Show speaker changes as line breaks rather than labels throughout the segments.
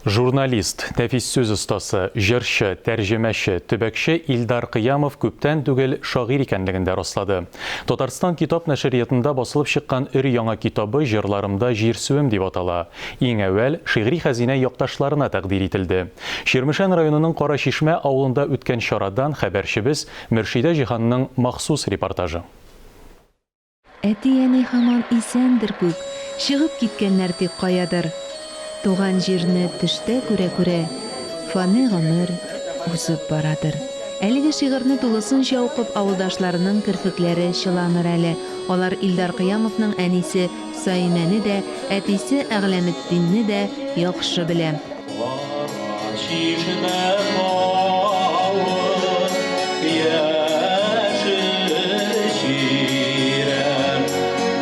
Журналист, нәфис сүз остасы, җырчы, тәрҗемәче, төбәкче Илдар Кыямов күптән түгел шагыйрь икәнлеген дә раслады. Татарстан китап нәшриятында басылып чыккан өр-яңа китабы Җырларымда җирсүем дип атала. Иң әүвәл шигъри хәзинә якташларына тәкъдир ителде. Чирмешән районының Кара Чишмә авылында үткән чарадан хәбәрчебез Мөршидә Җиһанның махсус репортажы.
Әти-әни һаман исәндер күк, Чыгып киткәннәр тик каядыр. Туган җирне төштә күрә-күрә, Фани гомер узып барадыр. Әлеге шигырьне тулысынча укып, авылдашларының керфекләре чыланыр әле. Алар Илдар Кыямовның әнисе Саимәне дә, әтисе Әгъләметдинне дә яхшы белә.
Кара чишмә тавы, яшел чирәм,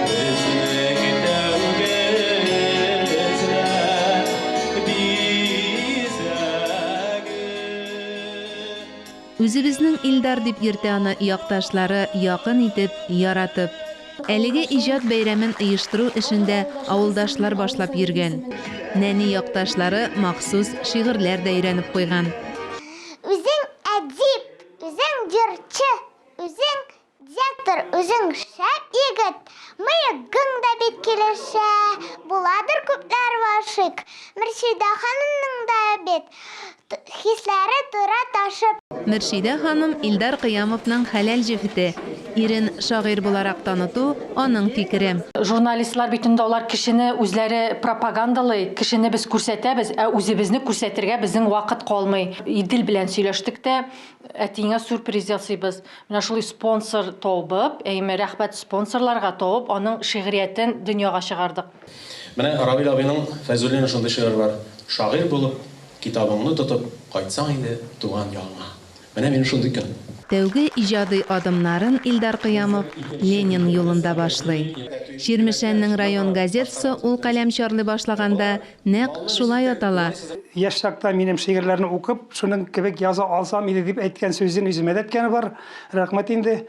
безнең тәүге эзләр бизәге.
Үзебезнең Илдар дип йөртә аны якташлары якын итеп, яратып. Әлеге иҗат бәйрәмен оештыру эшен дә авылдашлар башлап йөргән. Нәни якташлары махсус шигырьләр дә өйрәнеп куйган.
Үзең әдип, үзең җырчы, үзең директор, үзең шәп егет, мыегың да бик килешә, буладыр күпләр гашыйк. Мөршидә ханымның да бит Хисләре тора ташып.
Мөршидә ханым Илдар Кыямовның хәләл җефете. Ирен шагыйрь буларак таныту, аның фикере.
Журналистлар бит инде алар кешене үзләре пропагандалый, кешене без күрсәтәбез, ә үзебезне күрсәтергә безнең вакыт калмый. Идел белән сөйләштек тә, әтиеңә сюрприз ясыйбыз. Менә шулай спонсор табып, әйме, рәхмәт спонсорларга табып, аның шигъриятен дөньяга чыгардык.
Менә Равил абыйның Фәйзуллина шундый шигыре бар, Шагыйрь булып, китабыңны тотып, кайтсаң иде туган ягыңа. Менә минем шундый көн.
Тәүге иҗади адымнарын Илдар Кыямов Ленин юлында башлый. Чирмешәннең район газетасы ул каләм чарлый башлаганда нәкъ шулай атала.
Яшь чакта минем шигырьләрне укып, шуның кебек яза алсам иде дип әйткән сүзен үземә дә әйткәне бар. Рәхмәт инде.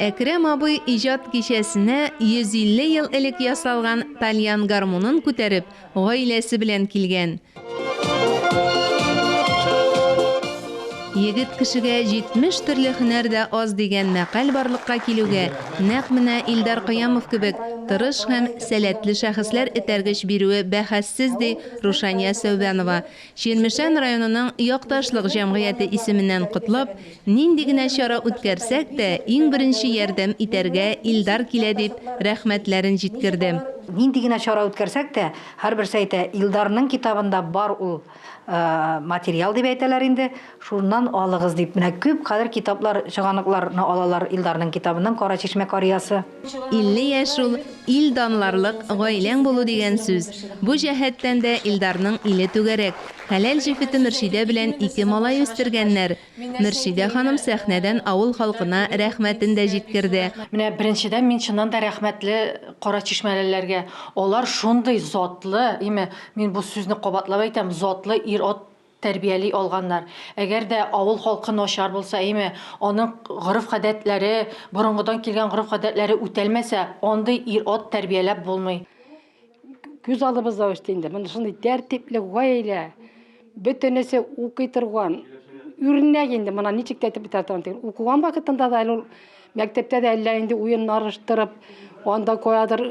Әкрәм абый иҗат кичәсенә 150 ел элек ясалган тальян гармунын күтәреп, гаиләсе белән килгән. Егет кешегә 70 төрле һөнәр дә аз дигән мәкаль барлыкка килүгә нәкъ менә Илдар Кыямов кебек тырыш һәм сәләтле шәхесләр этәргеч бирүе бәхәссез, ди Рушания Сәүбәнова. Чирмешән районының Якташлык җәмгыяте исеменнән котлап, нинди генә чара үткәрсәк тә, иң беренче ярдәм итәргә Илдар килә дип, рәхмәтләрен җиткерде.
Нинди генә чара үткәрсәк тә, һәрберсе әйтә, Илдарның китабында бар ул материал дип әйтәләр инде, шуннан алыгыз дип. Менә күп кадәр китаплар, чыганакларны алалар Илдарның китабыннан, Кара Чишмә карьясы.
50 яшь ул, ил данларлык гаиләң булу дигән сүз. Бу җәһәттән дә Илдарның иле түгәрәк. Хәләл җефете Мөршидә белән ике малай үстергәннәр. Мөршидә ханым сәхнәдән авыл халкына рәхмәтен дә җиткерде.
Менә беренчедән мин чыннан да рәхмәтле карачишмәлеләргә. Алар шундый затлы, име, мин бу сүзне кабатлап әйтәм, затлы ир-ат тәрбияли алганнар. Әгәр дә авыл халкы начар булса, әйме, аның гореф-гадәтләре, борынгыдан килгән гореф-гадәтләре үтәлмәсә, андый ир-ат тәрбияләп булмый.
Күз алдыбызда үсте инде. Менә шундый тәртипле гаилә. Бөтенесе укый торган. Үрнәк инде, моны ничек тә әйтеп бетерә торган түгел. Укыган вакытында да әле ул мәктәптә дә әллә инде уеннар оештырып, анда каядыр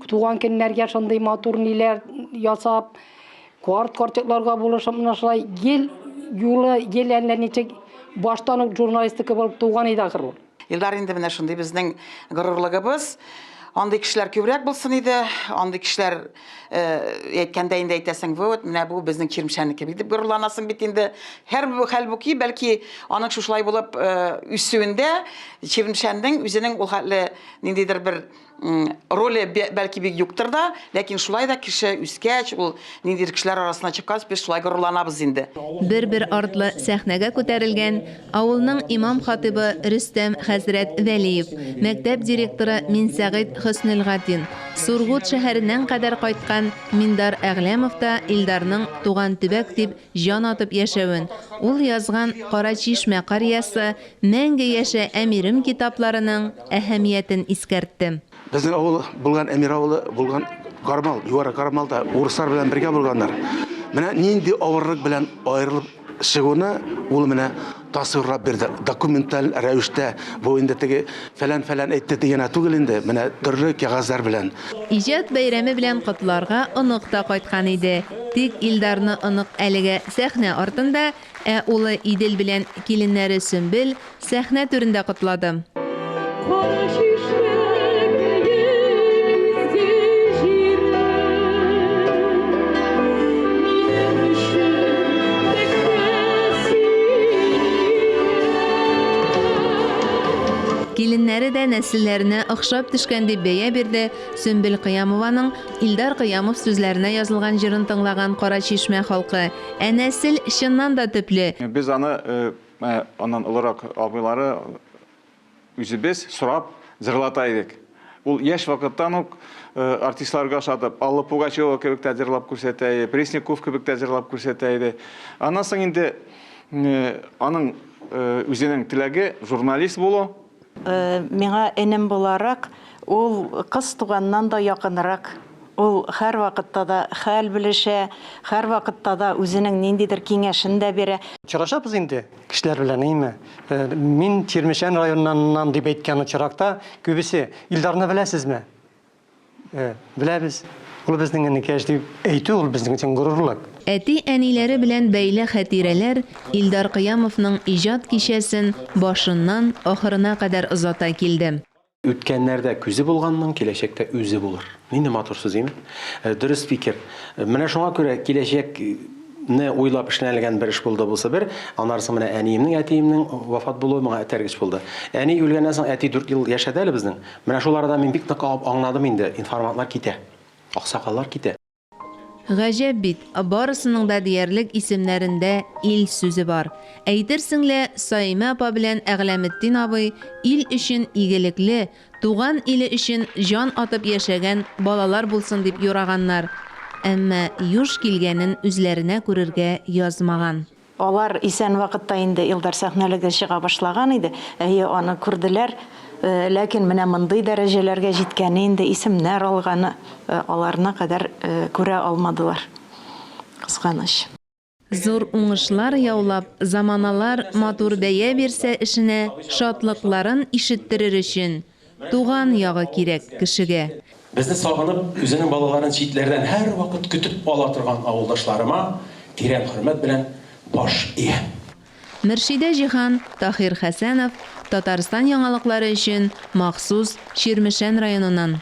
туган көннәргә шундый матур ниләр ясап, Карт карчыкларга булышып менә шулай ел юлы ел әллә ничек баштан ук журналистика булып туган иде ахыр ул.
Илдар инде менә шундый безнең горурлыгыбыз. Андый кешеләр күбрәк булсын иде. Андый кешеләр әйткәндә инде әйтәсең, вот, менә бу безнең Чирмешәнеке бит дип горурланасың бит инде. Һәр хәлбуки, бәлки аның шушылай булып үсүендә Чирмешәннең үзенең ул хәтле ниндидер бер роле бәлки бик юктыр да, ләкин шулай да кеше үскәч, ул ниндидер кешеләр арасына чыккач, без шулай горурланабыз инде.
Бер-бер артлы сәхнәгә күтәрелгән авылның имам-хатыйбы Рөстәм хәзрәт Вәлиев, мәктәп директоры Минсәгыйть Хөснелгатин, Сургут шәһәреннән кадәр кайткан Миндар Әгъләмов та Илдарның туган төбәк дип җан атып яшәвен, ул язган Кара Чишмә карьясы, Мәңге яшә, Әмирем китапларының әһәмиятен искәртте.
Безнең авыл булган Әмир авылы булган Кармал, Югары Кармалда урыслар белән бергә булганнар. Менә нинди авырлык белән аерылып чыгуны ул менә тасвирлап бирде. Документаль рәвештә, бу инде теге фәлән-фәлән әйтте дигәнә түгел инде, менә төрле кәгазьләр белән.
Иҗат бәйрәме белән котларга онык та кайткан иде. Тик Илдарны онык әлегә сәхнә артында, ә улы Идел белән киленнәре Сөмбел сәхнә түрендә котлады.
Кара чишмәкәем, изге җирем, Минем өчен тектә син идең.
Киленнәре дә нәселләренә охшап төшкән дип бәя бирде Сөмбел Кыямованың Илдар Кыямов сүзләренә язылган җырын тыңлаган Кара Чишмә халкы. Ә нәсел чыннан да төпле.
Без аны аннан олырак абыйлары үзебез сорап җырлата идек. Ул яшь вакыттан ук артистларга ошатып, Алла Пугачева кебек тә җырлап күрсәтә иде, Пресняков кебек тә җырлап күрсәтә иде. Аннан соң инде аның үзенең теләге журналист булу.
Миңа энем буларак, ул кыз туганнан да якынрак. Ул һәрвакытта да хәл белешә, һәрвакытта да үзенең ниндидер киңәшен дә бирә.
Очрашабыз инде кешеләр белән, әйеме? Мин Чирмешән районыннан дип әйткән очракта, күбесе, Илдарны беләсезме? Беләбез, ул безнең энекәш дип әйтү ул безнең өчен горурлык.
Әти-әниләре белән бәйле хатирәләр Илдар Кыямовның иҗат кичәсен башыннан ахырына кадәр озата килде.
Үткәннәрдә күзе булганның, киләчәктә үзе булыр. Нинди матур сүз, әйме? Дөрес фикер. Менә шуңа күрә киләчәкне уйлап эшләнелгән бер эш булды булса бер, аннары соң менә әниемнең, әтиемнең вафат булуы моңа этәргеч булды. Әни үлгәннән соң әти дүрт ел яшәде әле безнең. Менә шул арада мин бик нык аңладым инде, информантлар китә, аксакаллар китә.
Гаҗәп бит, барысының да диярлек исемнәрендә ил сүзе бар. Әйтерсең лә, Саимә апа белән Әгъләметдин абый ил өчен игелекле, туган иле өчен җан атып яшәгән балалар булсын дип юраганнар. Әмма юш килгәнен үзләренә күрергә язмаган.
Алар исән вакытта инде Илдар сәхнәлеге чыга башлаган иде. Әйе, аны күрделәр. Ләкин менә мондый дәрәҗәләргә җиткәне инде, исемнәр алганы, аларына кадәр күрә алмадылар. Кызганыч.
Зур уңышлар яулап, заманалар матур бәя бирсә эшенә, шатлыкларын ишеттерер өчен туган ягы кирәк кешегә.
Безне сагынып, үзенең балаларын читләрдән һәрвакыт көтеп ала торган авылдашларыма тирән хөрмәт белән баш иям.
Мөршидә Җиһан, Таһир Хәсәнов, Татарстан яңалыклары өчен махсус Чирмешән районыннан.